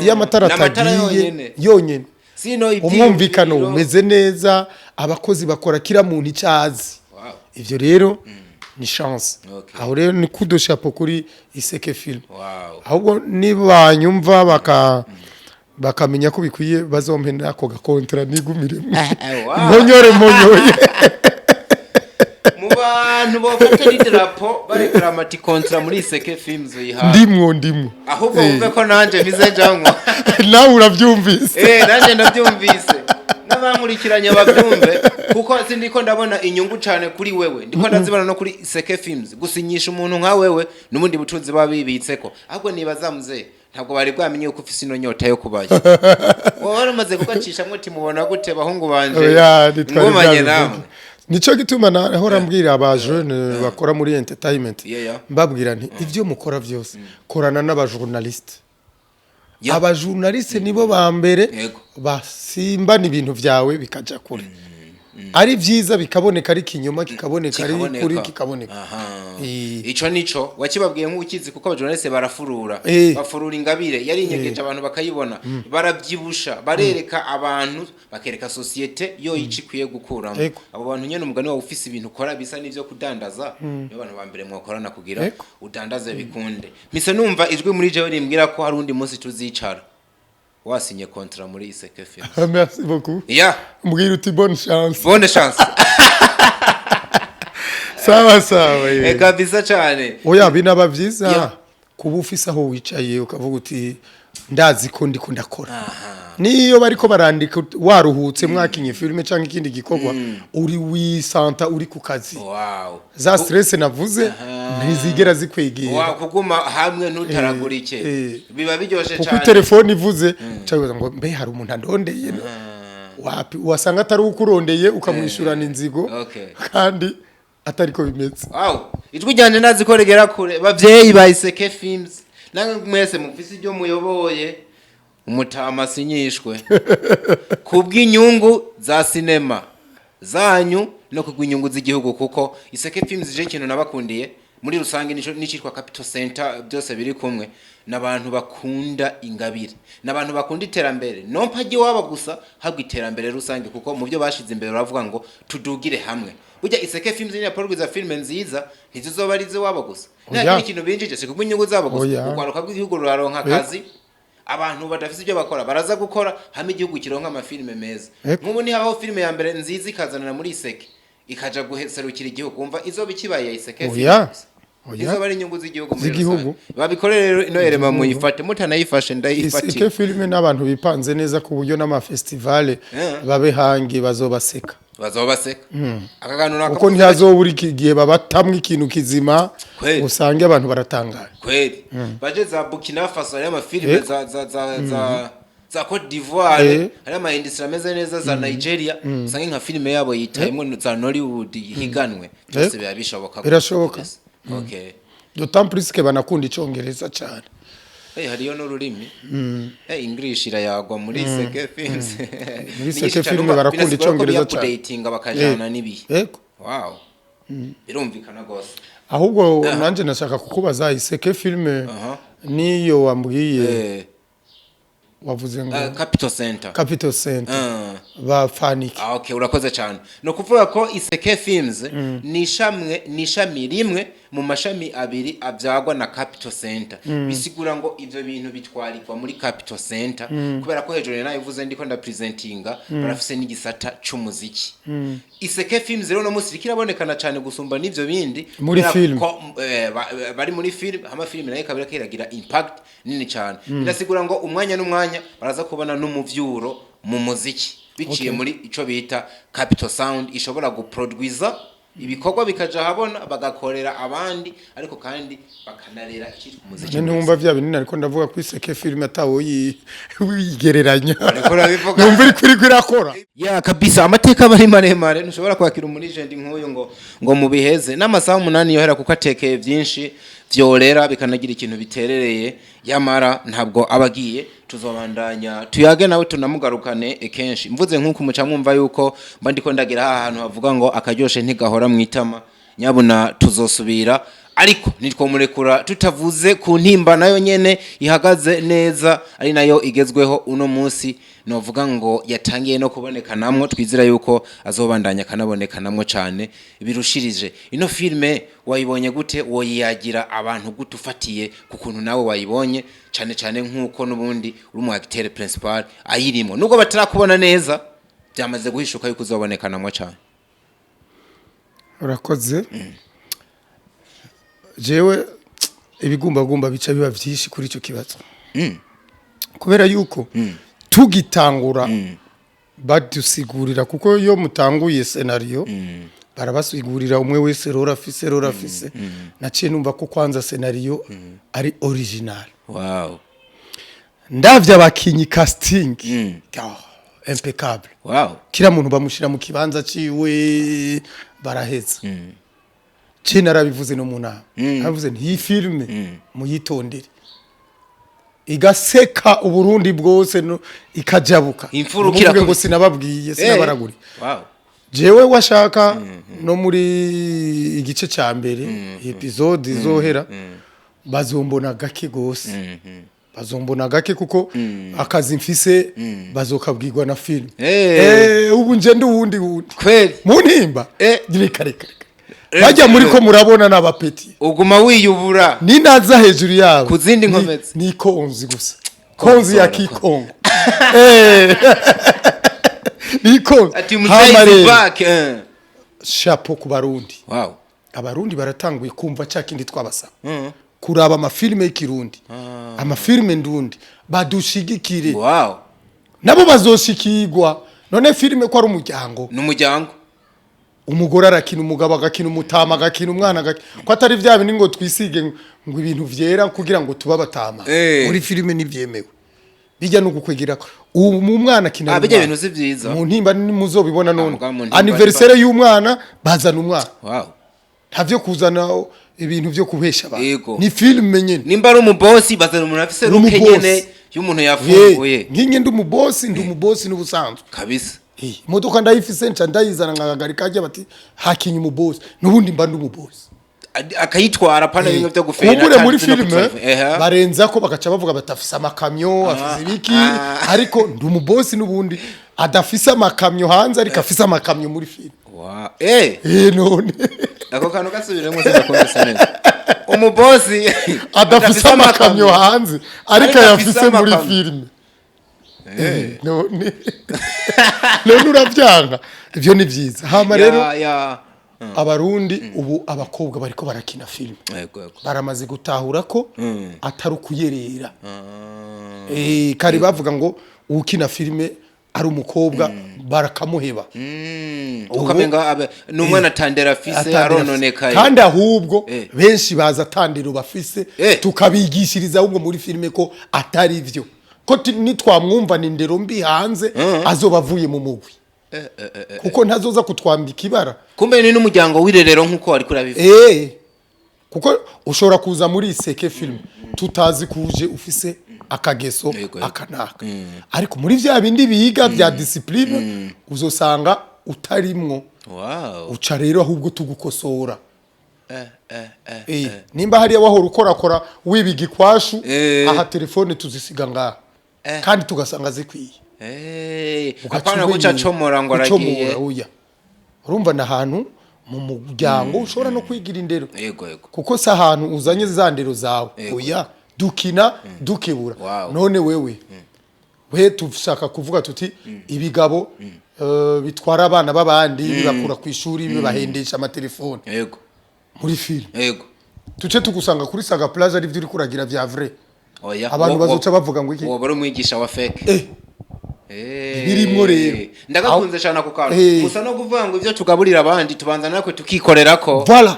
iyo amatara N'amatara atagiye. yonyene. Yonyene. Sino Umwumvikano ibyiyumviro. umeze neza, abakozi bakora kira muntu icyazi. Ivyo rero ni chance. Aho rero ni coup de chapeau kuri Iseke Film. Ahubwo nibanyumva bakamenya ko bikwiye, bazompe nako ga contrat nigumiremo. Mponyore mponyoye. Mu bantu bafata n'idarapo barekera amati contrat muri Iseke Films uyihawe. Ndimwo, ndimwo. Ahubwo wumve ko nanje mpize njamwo. Nawe urabyumvise. Nanjye ndabyumvise, n'abankurikiranye babyumve, kuko sindiko ndabona inyungu cyane kuri wewe, ndiko ndazibona no kuri Iseke Films. Gusinyisha umuntu nka wewe n'ubundi butunzi baba bibitseko. Ahubwo nibaza, muze, ntabwo bari bwamenye yuko ufise ino nyota yo kubayo, wowe wari umaze kugacishamwo uti: "Mubona gute, bahungu banje?" Oya, ntitwari Ngumanye bwabivuge. namwe. Nico gituma nahora mbwira aba jeune bakora muri entertainment, mbabwira nti: "Ibyo mukora byose, korana n'abajournaliste." Abajournaliste nibo ba mbere basimbana ibintu byawe bikaja kure, ari byiza bikaboneka, ari kinyoma kikaboneka, ari kuri kikaboneka. Ico nico wakibabwiye nk'ukizi, kuko abajournaliste barafurura, bafurura ingabire yari inyegeje, abantu bakayibona, barabyibusha, barereka abantu, bakereka société yo ico ikwiye gukuramo. Abo bantu nyene, umugani wawe, ufise ibintu ukora bisa n'ivyo kudandaza, nibo bantu ba mbere mwakorana kugira udandaze bikunde. Mise numva ijwi muri jewe rimbwira ko hari undi munsi tuzicara wasinye contrat muri Iseke Film. Merci beaucoup. Mbwira uti: "Bonne chance." Bonne chance. Sawa sawa, ye. Kabisa cane. Oya, binaba vyiza kuba ufise aho wicaye ukavuga uti: "Ndazi ko ndiko ndakora." Niyo bariko barandika waruhutse, mwakinye filime cyangwa ikindi gikorwa, uri wisanta uri ku kazi. Za stress navuze ntizigera zikwegera. Wa kuguma hamwe ntutaragurike, biba biryoshe Kuko cyane. Telefone ivuze cyangwa ngo: "Mbe hari umuntu andondeye?" Wapi, wasanga atari ukurondeye, ukamwishyurana inzigo kandi atariko bimeze. Wow, ijwi ryanje ndazi ko rigera kure. Bavyeyi ba Iseke Films, namwe mwese mufise ibyo muyoboye, umutama asinyishwe kubw'inyungu za sinema zanyu no kubw'inyungu z'igihugu, kuko Iseke Films, je ikintu nabakundiye muri rusange nico nicitwa Capital Center, byose biri kumwe n'abantu bakunda ingabire, n'abantu bakunda iterambere, non pas iwabo gusa, habwa iterambere rusange, kuko mu byo bashize imbere baravuga ngo tudugire hamwe. Burya Iseke Films ni produce filme nziza, ntizizoba ari iwabo gusa, nta Oya. kindi kintu binjije, si kubw'inyungu zabo gusa. Oya. Urwaruka rw'igihugu ruraronka akazi, abantu badafite ibyo bakora baraza gukora hamwe, igihugu kironka amafilime meza. Nk'ubu nihabaho filime ya mbere nziza ikazanana muri Iseke, ikaja guserukira igihugu, wumva izoba ikibaye ya Iseke Oya. Filime gusa. Oya. Izoba ari inyungu z'igihugu muri Z'igihugu. rusange. Babikore rero, ino erema muyifate, mutanayifashe ndayifatira. Iseke Filime n'abantu bipanze neza, ku buryo n'amafestivale babe hangi bazobaseka. Bazoba baseka aka kantu nako. Kuko ntihazobura iki gihe babatamwe ikintu kizima, usange abantu baratangaye. Kweli, baje za Burkina Faso, hariyo amafilime, za Cote d'Ivoire, hariyo ama industry ameze neza, za Nigeria, usange nka filime yabo yitayemwo za Nollywood, higanwe byose. Biba bishoboka. Birashoboka. Okay. D'autant plus que banakunda Icongereza cyane. Hariyo n'ururimi, English irayagwa muri Iseke Films. Muri Iseke Filime barakunda Icongereza cyane. Updatinga bakajana n'ibihe. Wow, birumvikana gose. Ahubwo nanjye nashaka kukubaza, Iseke Filime niyo wambwiye, wavuze ngo Capital Center. Capital Center bafaniki? Ah, okay, urakoze cyane. Ni ukuvuga ko Iseke Films ni ishamwe, ni ishami rimwe. mu mashami abiri abyagwa na Capital Center. Bisigura ngo ivyo bintu bitwarirwa muri Capital Center, kubera ko hejuru nabivuze ndiko ndapresentinga, barafise n'igisata c'umuziki. Iseke Films rero no musi iriko irabonekana cyane gusumba n'ivyo bindi Muri kubera film. ko, bari muri film, hama film nayo ikaba iriko iragira impact nini cyane. Birasigura ngo umwanya n'umwanya baraza kubona n'umuvyuro mu muziki biciye muri ico bita Capital Sound, ishobora guproduiza ibikorwa bikaja habona, bagakorera abandi, ariko kandi bakanarera icyitwa umuziki. None ntumva vya binini, ariko ndavuga ko Iseke Film atawo wigereranya. Ariko urabivuga. Numva iriko irakora. Ya, kabisa, amateka aba ari maremare. Ntushobora kwakira umulegend nk'uyu ngo mubiheze n'amasaha 8 yohera, kuko atekeye byinshi vyorera bikanagira ikintu biterereye. Yamara ntabwo aba agiye, tuzobandanya tuyage nawe, tunamugarukane kenshi. Mvuze nk'uko muca mwumva yuko mba ndiko ndagira ha hantu havuga ngo akaryoshe ntigahora mu itama. Nyabuna tuzosubira, ariko nitwomurekura tutavuze ku Ntimba, nayo nyene ihagaze neza, ari nayo igezweho uno munsi. Novuga ngo yatangiye no kubonekanamwo, twizera yuko azobandanya akanabonekanamwo cane birushirije. Ino filme wayibonye gute? Woyiyagira abantu gute ufatiye ku kuntu nawe wayibonye, cane cane nk'uko n'ubundi uri umu acteur principal ayirimo, nubwo batarakubona neza, byamaze guhishuka yuko uzobonekanamwo cane? Urakoze. Jewe ibigumbagumba bica biba byinshi kuri icyo kibazo, kubera yuko tugitangura badusigurira, kuko iyo mutanguye scénario barabasigurira umwe wese rôle afise, rôle afise. Naciye numva ko kwanza scénario ari original. Ndavye abakinyi, casting, oh, impeccable. Kila muntu bamushira mu kibanza ciwe, baraheza. Ce narabivuze no mu nama, narabivuze nti iyi filme muyitondere, igaseka Uburundi bwose no, ikajabuka. Imfuruka Ntimuvuge ngo irakubita. sinababwiye, sinabaraguriye. Jewe washaka no muri igice ca mbere, episode izohera, bazombona gake gose, bazombona gake, kuko akazi mfise bazokabwirwa na film. Ubu nje ndi uwundi wundi. Kweli? Mu Ntimba. Reka, reka, reka, bajya muri ko murabona n'abapeti. Uguma wiyubura. Ninaza hejuru yabo Ku zindi nkomezi. Ni konzi gusa, konzi ya Kikongo. Ni konzi. Ati Hama muzeyi rero, back. Chapeau ku Barundi. Abarundi baratanguye kumva cya kindi twabasaba, kuraba amafilime y'ikirundi, amafilime ndundi, badushigikire. Nabo bazoshikirwa. None filime ko ari umuryango? N'umuryango. Umugore arakina, umugabo agakina, umutama agakina, umwana agakina, ko atari vya bindi ngo twisige ngo ibintu vyera kugira ngo tuba abatama. Muri filime ntibyemewe, bijya no gukwegera ubu mu mwana akina. Ah, bijya umwana. bintu si vyiza. Mu Ntimba muzobibona none. Mugabo mu Ntimba Anniversaire y'umwana, bazana umwana. Ntavyo kuzana ibintu vyo kubesha abantu. Ni filime nyene. Nimba ari umubosi, bazana umuntu afise Ni ruke umubosi. nyene y'umuntu yafunguye. Nkinye ndi umubosi, ndi umubosi n'ubusanzwe. Imodoka ndayifise, nca ndayizana nkahagarika hajya, bati hakinye umubosi, n'ubundi mba ndi umubosi. Akayitwara, pana bimwe byo gufera. Kumbure muri kandi no filime kutrava- Ehe. barenza ko bagaca bavuga bati afise amakamyo, afise ibiki, ariko ndi umubosi n'ubundi adafise amakamyo hanze, ariko afise amakamyo muri filime. None Ako kantu gasubiremo, sindakumvise neza. Umubosi adafise amakamyo hanze, ariko ariko ayafise afise muri amakamyo. filime. None urabyanga? Ivyo ni vyiza. Hama rero Abarundi ubu, abakobwa bariko barakina filime, Yego, yego. baramaze gutahura ko atari ukuyerera. Kare bavuga ngo ukina filime ari umukobwa barakamuheba. Ukamenga ni umwana atandera afise, Atandera arononekaye. Kandi ahubwo benshi baza atandero bafise, tukabigishiriza ahubwo muri filime ko atari vyo, ko nitwamwumva ni ndero mbi hanze, azoba avuye mu mugwi, kuko ntazoza kutwambika ibara. Kumbe ni n'umuryango w'irerero nk'uko wari kurabivuga. Kuko ushobora kuza muri Iseke Film tutazi kuje ufise akageso Yego, yego. akanaka, ariko muri vya bindi biga vya discipline uzosanga utarimwo. Uca rero ahubwo tugukosora. Nimba hariya wahora ukorakora wibiga ikwashu, aha telefone tuzisiga ngaha, kandi tugasanga zikwiye. Ugaca Apana guca umenya- comora ngo gucomora, aragiye. Oya, urumva ni ahantu Mu muryango ushobora no kwigira indero, yego yego kuko si ahantu uzanye za ndero zawe. Oya, dukina dukebura. None wewe we tushaka kuvuga tuti ibigabo bitwara abana b'abandi, bibakura ku ishuri, bibahendesha amatelefone muri filime, tuce tugusanga kuri Saga Plage ari byo uri kuragira vya vrai, Oya. abantu bazoca bavuga ngo iki? Woba uri umwigisha wa fake. Birimwo rero. Ndagakunze cyane ako kantu. Gusa no kuvuga ngo ibyo tugaburira abandi, tubanza natwe tukikorerako Voilà.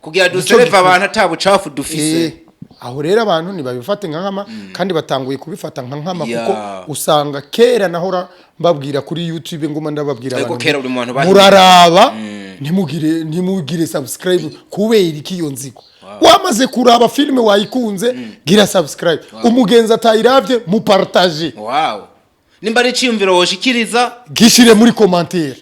kugira Nico duserve gikuru. abantu ata bucafu dufise. Aho rero abantu ntibabifate nka nkama, kandi batanguye kubifata nka nkama, kuko usanga kera nahora mbabwira kuri YouTube, nguma ndababwira Ariko abantu, kera uri mu bantu muraraba, ntimugire subscribe. Kubera iki? Iyo nzigo. Wamaze kuraba filime wayikunze, gira subscribe. Umugenzi atayiravye, mupartage. Wow, nimba ari iciyumviro woshikiriza, Gishire muri commentaire,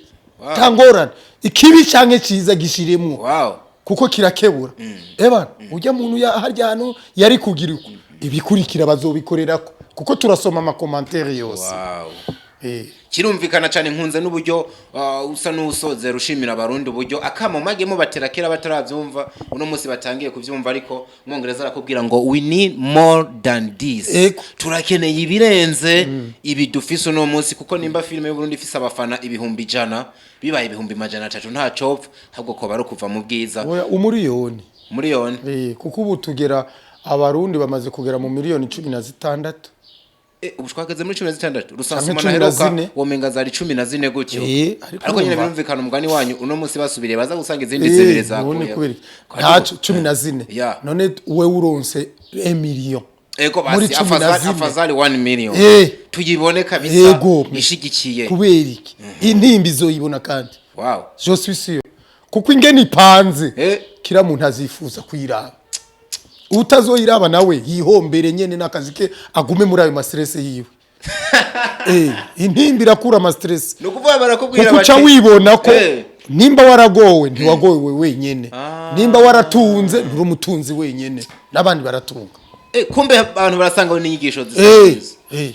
tangorane ikibi canke ciza gishiremwo, kuko kirakebura. Eba ujya muntu ya harya hantu yari kugira uko, ibikurikira bazobikorerako, kuko turasoma ama commentaire yose. Kirumvikana cyane. Nkunze n'uburyo usa n'usozera ushimira Abarundi uburyo akamo magemo batera kera batarabyumva, uno munsi batangiye kubyumva. Ariko Umwongereza arakubwira ngo "We need more than this." Turakeneye ibirenze ibi dufise uno munsi, kuko nimba filime y'Uburundi ifise abafana 100,000, bibaye 300,000 ntacopfa, ahubwo ko bari kuva mu bwiza. Oya, umuriyoni. Miliyoni. Kuko ubu tugera, Abarundi bamaze kugera mu 16 miliyoni. Ubu twageze muri 16 rusansuma. Canke cumi na Naheruka zine. womenga zari 14 gutyo. Ariko Ariko nyine urumva, birumvikana, umugani wanyu, uno munsi basubiriye baza gusanga izindi zibiri none zakuyeho. kubera iki? Ntaco, 14. None wewe uronse 1 million Ego, muri basi cumi na afazali, zine. afazali 1 million tuyibone kabisa ishigikiye. Kubera iki? Intimba izoyibona kandi. Je suis sûr, kuko ingene ipanze, kila muntu azifuza kuyiraba. Utazoyiraba nawe yihombere nyene n'akazi ke, agume muri ayo ma stress yiwe. Intimba irakura ama stress, Ni ukuvuga barakubwira kuko uca bati wibona ko nimba waragowe, ntiwagowe wenyene, nimba waratunze, nturi umutunzi wenyene, n'abandi baratunga. Kumbe abantu barasanga n'inyigisho zisa neza.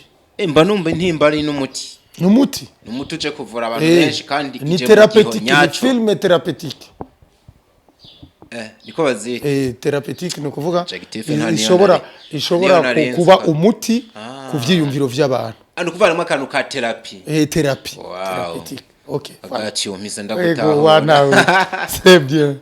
Mba numva intimba ari n'umuti. Ni umuti. Ni umuti uje kuvura abantu benshi kandi Ni ije mu giho thérapeutique, ni nyaco. film thérapeutique. Niko bazita. Thérapeutique ni ukuvuga Adjective nta niyo ishobora ishobora niyo narenze kuba ka- umuti ku vyiyumviro vy'abantu. Ah, ni ukuvuga harimo akantu ka thérapie. Thérapie. Thérapeutique, okay, voilà. Agaciye umpise Ego. ndagutahura. Wana, c'est bien,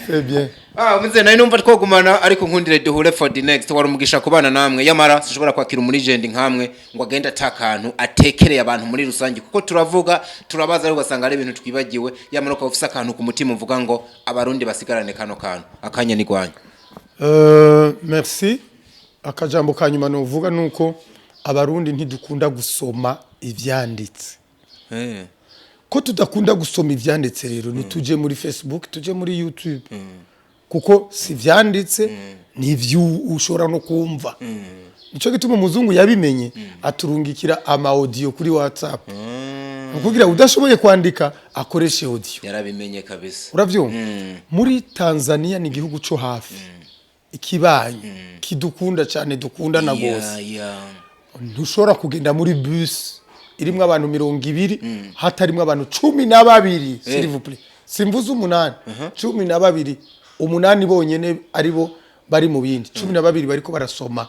c'est bien. Ah, muze nari numva twogumana, ariko nkundire duhure for the next. Wari umugisha kubana namwe. Yamara sinshobora kwakira umu legend nkamwe ngo agende atakantu atekereye abantu muri rusange, kuko turavuga, turabaza, ariko ugasanga ari ibintu twibagiwe. Yamara ukaba ufise akantu ku mutima uvuga ngo Abarundi basigarane kano kantu, akanya ni gwanyu. Merci. Akajambo ka nyuma novuga nuko Abarundi ntidukunda gusoma ivyanditse. Ko tudakunda gusoma ivyanditse rero, ntituje muri Facebook, tuje muri YouTube, kuko si ivyanditse, ni ivyo ushobora no kumva. Nico gituma umuzungu yabimenye, aturungikira ama audio kuri WhatsApp, kugira udashoboye kwandika akoreshe audio. Yarabimenye kabisa. Uravyumva, muri Tanzania ni igihugu co hafi, ikibanyi kidukunda cyane, dukundana gose. Ntushobora kugenda muri bus irimwo abantu 20 hatarimwo abantu 12, s'il vous plaît. Simvuze umunani, 12. Umunani bonyene aribo bari mu bindi, 12 bariko barasoma.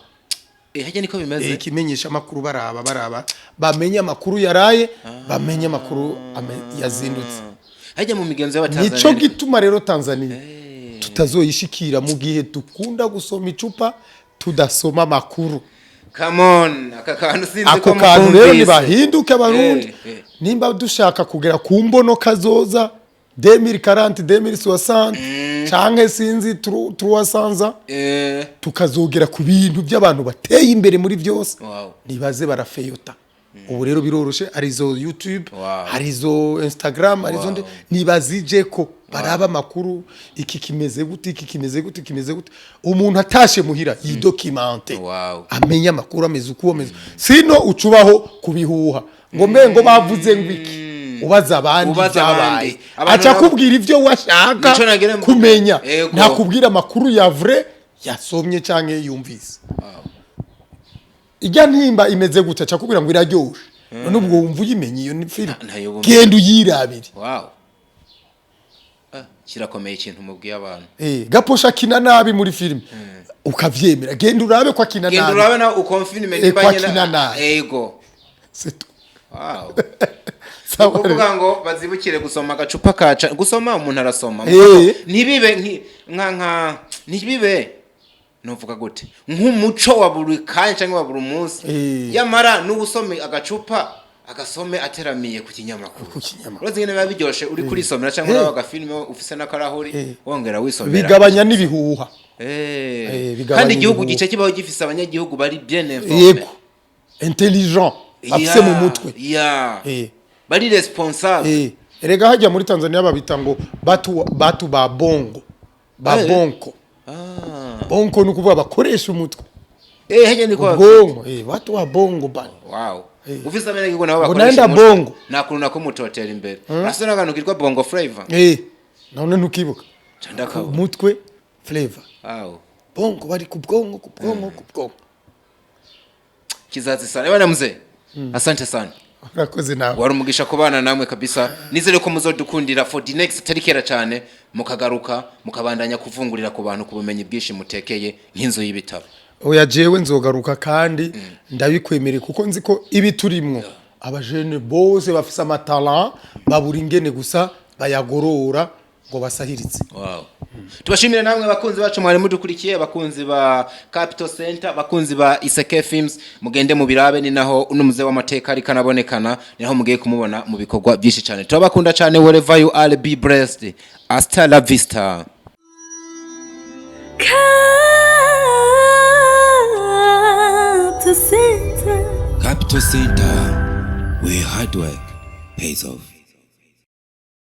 Hajya niko bimeze. Ikimenyesha amakuru, baraba bamenye amakuru yaraye, bamenye amakuru yazindutse. Hajya mu migenzo y'Abatanzania. Nico gituma rero Tanzania tutazoyishikira mu gihe dukunda gusoma icupa, tudasoma amakuru. Come on, aka kantu sinzi Ako ko kantu rero mukumvise. nibahinduke Abarundi. Nimba dushaka kugera ku mbono kazoza 2040, 2060, canke sinzi 300, tukazogera ku bintu by'abantu bateye imbere muri byose, nibaze barafeyota. Ubu rero biroroshe, hari izo YouTube, hari izo Instagram, hari izo nibazije ko baraba amakuru, iki kimeze gute, iki kimeze gute, kimeze gute. Umuntu atashe muhira yidocumente, amenye amakuru ameze uko ameze, sino ucubaho kubihuha ngo mbe ngo bavuze ngo iki, ubaza abandi Ubaza byabaye. abandi. Abantu Aca kubwira ibyo washaka Nico nagira mvuge. kumenya, ntakubwira amakuru ya vrai yasomye canke yumvise. Ijya ntimba imeze gute, aca kubwira ngo iraryoshe. None ubwo wumva uyimenye iyo ni film? Ntayo bumva. Genda uyirabire. Wow. Kirakomeye ikintu mubwiye abantu. Gaposha akina nabi muri filime, ukavyemera. Genda urabe ko akina Genda nabi. urabe na uconfirme Ko niba nyine akina nabi. Ego. C'est tout. Wow. Sawa. Kuvuga ngo bazibukire gusoma agacupa kaca gusoma, umuntu arasoma. Ntibibe nka ntibibe, nuvuga gute, nk'umuco wa buri kanya cyangwa wa buri munsi. Yamara n'ubusome agacupa, agasome ateramiye ku kinyamakuru. Ku kinyamakuru. Urazi ingene biba biryoshe uri kurisomera cyangwa uraba agafilime ufise n'akarahuri, wongera wisomera. Bigabanya n'ibihuha. Bigabanya Kandi igihugu ibihuha. gice kibaho gifise abanyagihugu bari bien informé. Yego, intelligent, afise mu mutwe. Bari responsable. Erega hajya muri Tanzania babita ngo batu ba bongo ba bonko. Bonko ni ukuvuga bakoresha umutwe. Hajya niko. Ubwonko, watu wa bongo bana. Wow. Ufise abanyagihugu nabo Ngo bakoresha naenda umutwe. bongo. Nta kuntu nakumutotera imbere. Urafise n'akantu kitwa bongo flavor. None ntukibuka? Ca ndakabona. Umutwe flavor. Bongo bari ku bwonko, ku bwonko, ku bwonko. Kizazi sana. Bwana mzee. Asante sana. Urakoze nawe. Wari umugisha kubana namwe kabisa. Nizere ko muzodukundira for the next, atari kera cyane, mukagaruka mukabandanya kuvungurira ku bantu ku bumenyi bwinshi mutekeye nk'inzu y'ibitabo. Oya, jewe nzogaruka kandi ndabikwemereye, kuko nzi ko ibi turimwo, abajene bose bafise amatalent, babura ingene gusa bayagorora ngo basahiritse. Wow. Tubashimire namwe abakunzi bacu mwari mudukurikiye, abakunzi ba Capital Center, abakunzi ba Iseke Films. Mugende mu birabe, ni naho uno muze w'amateka ariko anabonekana, ni naho mugiye kumubona mu bikorwa byinshi cyane. Turabakunda cyane. Wherever you are, be blessed. Hasta la vista. Capital Center. Capital Center, where hard work pays off.